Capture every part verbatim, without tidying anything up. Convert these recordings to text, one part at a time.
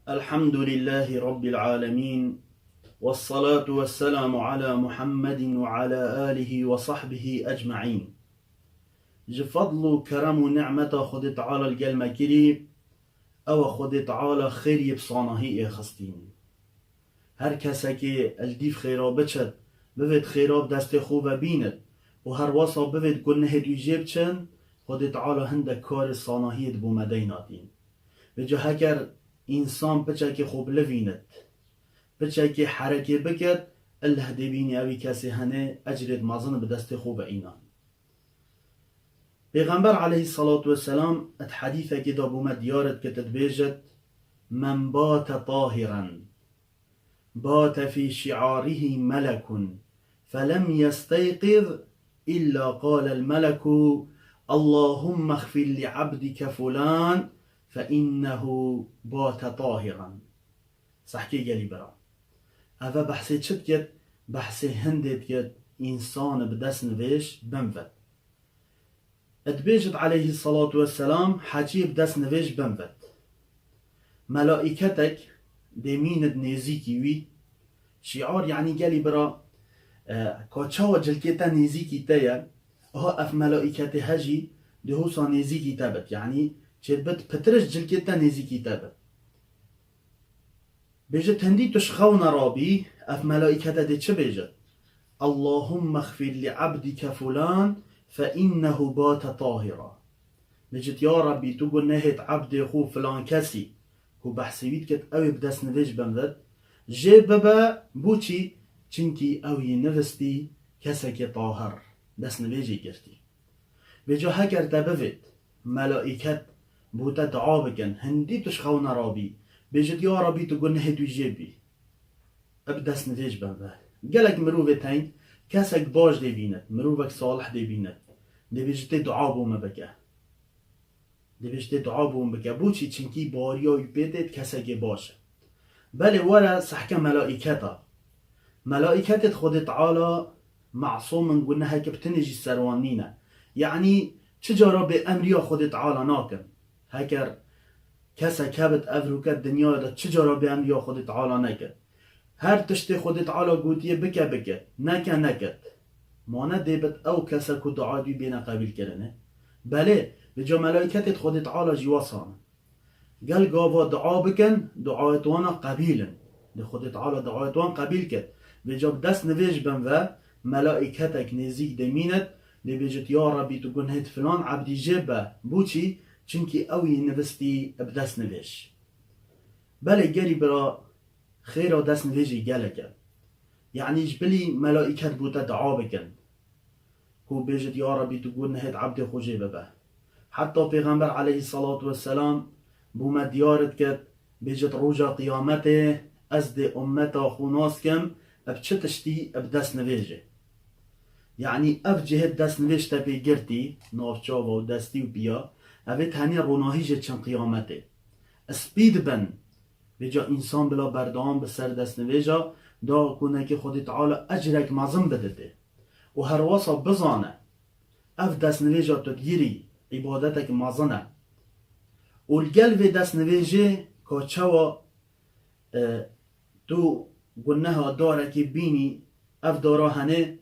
الحمد لله رب العالمين، والصلاة والسلام على محمد وعلى آله وصحبه أجمعين. Ji fadl û kerem û nimeta Xwedê Teala li gel me kirî, ew e Xwedê Teala xêr yê bi sanahî êxistîn. Her kesekê li dîv xêra biçit, bivêt xêra bi destê xwe ve bînit û herwesa bivêt gunehêt wî jê biçin, Xwedê Teala hindek karê sanahiyê di bo me deynatîn. Vêca heker însan piçekê xwe bilivînit, piçekê herekê bikit, illeh dê bînî ewî kesê henê ecrêt mezin bi destê xwe ve înan. Pêxember aleyhissalatu vesselam di hedîsekê de bo me diyar dikit, dibêjit: "Men bate tahiran, bate fî şi'arihi melekun, felem yesteyqiz illa qalel meleku: Allahumme xfir li abdike fulan, fe innehu bate tahiran." Sehkê gelî bira. Eve behsê çi dikit? Behsê hindê dikit, însan bi destnivêj binvit. Dibêjit aleyhissalatu vesselam, hecî bi destnivêj binvit. Melaîketek dê mînit nêzîkî wî. Şiar, yanî gelî bira, e, ka çawa cilkê te nêzîkî te ye, aha ev melaîketê he jî dê hosa nêzîkî te bit. Yanî çêdibit pitir ji cilkê te nêzîkî te bit. Bêjit hindî tu ji xewna rabî, ev melaîkete dê çi bêjit? "Allahumme xfir li abdike fulan fe innehu bate tahira." Bêjit, "Ya Rabbî, tu gunehêt ebdê xwe filan kesî ku behsê wî dikit, ew ê bi destnivêj binvit, jê bibe, bo çî? Çinkî ew yê nivistî kesekê tahir, destnivêjê girtî." Vêca heker te bivêt, melaîket bo te dua bikin, hindî tu ji xewna rabî, bêjit, "Ya Rabbî, tu gunehêt wî jê bî." Bi destnivêj binve. Gelek mirovê teng, kesek baş dê bînit, mirovek salih dê bînit. Dê bêjit, "Tê dua bo me bike." Dê bêjit, "Tê dua bo me bike." Bo çî? Çinkî bariya wî pê tê, kesekê baş e. Belê were sehke melaîketa. Melaîketê Xwedê Teala masûm in, guneheke bi tinê jî ser wan nîne. Yanî çi cara bê emriya Xwedê Teala nakin. Heker kesek hebit ev rûke dinyayê de çi cara bê emriya Xwedê Teala nekit. Her tiştê Xwedê Teala gotiye bike, bikit, neke, nekit. Ma ne dê bit ew kese ku dua wî bêne qebîl kirine? Belê, vêca melaîketê Xwedê Teala jî wesa ne. Gel gava dua bikin, duayet wana qebîl in. Dê Xwedê Teala duayet wan qebîl ket. Vêca bi dest nivêj bin ve, melaîketek nêzîk demînet, dê bêjit, "Ya Rabbî, tu gunhêt filan ebdî jê be." Bo çî? Çinkî ew yî nivistî bi dest nivêj. Belê gelî bira, xêra dest nivêjê gelek e. Yanî ji bilî melaîket bo te dua bikin. Ku bêjit, "Ya Rabbî, tu gunehêt ebdê xwe jê bibe." Heta Pêxember aleyhissalatu vesselam bo me diyar dikit, bêjit, "Roja qiyametê ez dê ummeta xwe nas kim bi çi tiştî? Bi destnivêjê." Yanî ev cihê destnivêj te pê girtî, nav çava û destî û piya, ev ê tenê ronahî jê çin qiyametê. Spî dibin. Vêca însan bila berdewam bi ser destnivêja, da ku nekê Xwedê Teala ecrek mezin biditê. Û herwasa bizane, ev destnivêja tu digirî, îbadetek mezin e. Û li gel vê destnivêjê ka çawa, e, tu guneha darekê bînî, ev dara henê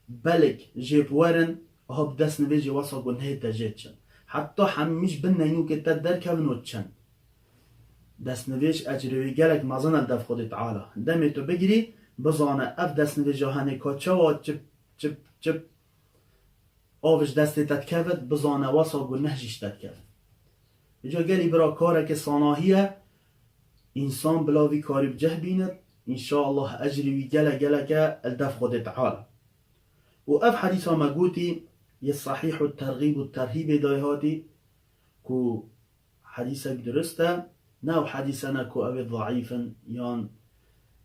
belek jê bi werin, aha bi destnivêjê wesa gunehê te jê diçin. Heta hemî ji bin neynûkê te derkevin û diçin. Destnivêj ecrê wê gelek mezin e li dev Xwedê Teala. Demê tu bigirî, bizane ev destnivêja henê ka çawa çip, çip, çip av ji destê te dikevit, bizane wesa guneh jî ji te dikevit. Îca gelî bira kareke sanahî ye, însan bila vî karî bi cih bînit, înşaallah ecrê wî gelek gelek e li dev Xwedê Teala. Û ev hedîsa me gotî, yê Sahîh û Terxîb û Terhîbê dayê hatî, ku hedîsek dirust e, ne ew hedîse ne ku ew ê zeîf in yan,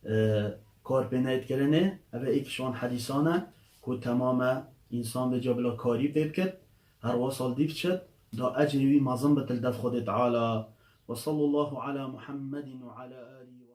e, kar pê neyê dikirinê, ev ê êk ji wan hedîsan e ku temam e, însan vêca bila karî pê bikit, her wesal dî biçit, da ecrê wî mezin bit li dev Xwedê Teala. Ve sallallahu ala Muhammedin ve ala alihi.